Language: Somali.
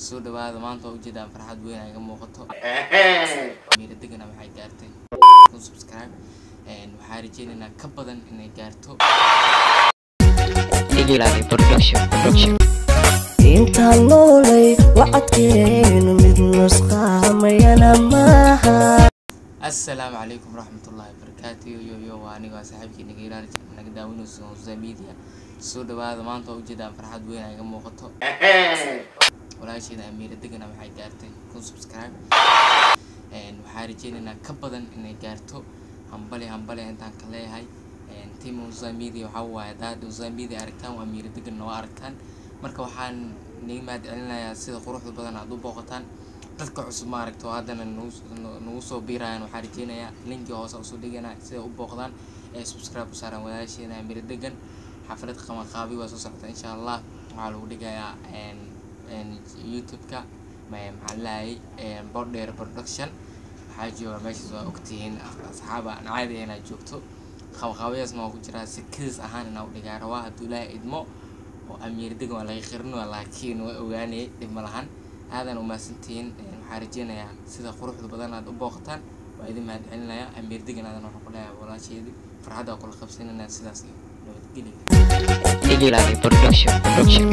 Soo dhawaada. Maanta waa ujeedaan farxad weyn ay iga muuqato. Amiira Degana waxay gaartay 1000 subscribe. Waxaa rajeynaynaa ka badan inay gaarto. Igilani Production Production. Intaan noolay wacadkeenu mid nusqaamayana maaha. Assalaamu calaykum waraxmatullaahi wabarakaatu. Yo yo yo, waa aniga, waa saaxiibkii naga ilaali, naga daawanayso Hoosa Media. Soo dhawaada. Maanta waa ujeedaan farxad weyn ay iga muuqato. Walaasheeda Amiira Degana waxay gaartay 1000 subscribe. Waxaa rajeynaynaa ka badan inay gaarto. Hambali hambali intaan ka leeyahay team Hoosa Media. Waxaa waaye haddaad Hoosa Media aragtaan, waa Amiira Degan waa aragtaan. Marka waxaan niga mahad celinayaa sida quruxda badan aad u booqataan. Dadka cusub ma aragto haddana nagu soo biirayaan, waxaan rajeynayaa linkii hoose usoo dhiganaa sida u booqdaan ee subscribe u saaraan walaasheena Amiira Degan. Xaflad qabanqaabi waa soo socota, insha Allah. Waxaa lagu dhigayaa YouTube-ka, maxaa lahayay, Bordheer Production. Waxaa jooga meeshaas, waa ogtihiin, asxaaba aan caadi ahayn joogto. Qabanqaabiyaasna waa ku jiraa, si kadis ahaan inaa u dhigaa rabaa hadduu Ilaahay idmo. Oo Amiir Degan waa laga qirinaya, laakiin waa ogaanayay, dhib ma lahan. Aadan umahadsantihiin. Waxaan rajeynayaa sida quruxda badan aad u booqataan, waa idin mahad celinayaa. Amiir Degan aadan waxaan ku leeyahay walaasheedii farxadda waa kula qabsanayna. Sidaas iyo nabadgelyo. Igilani Production Production.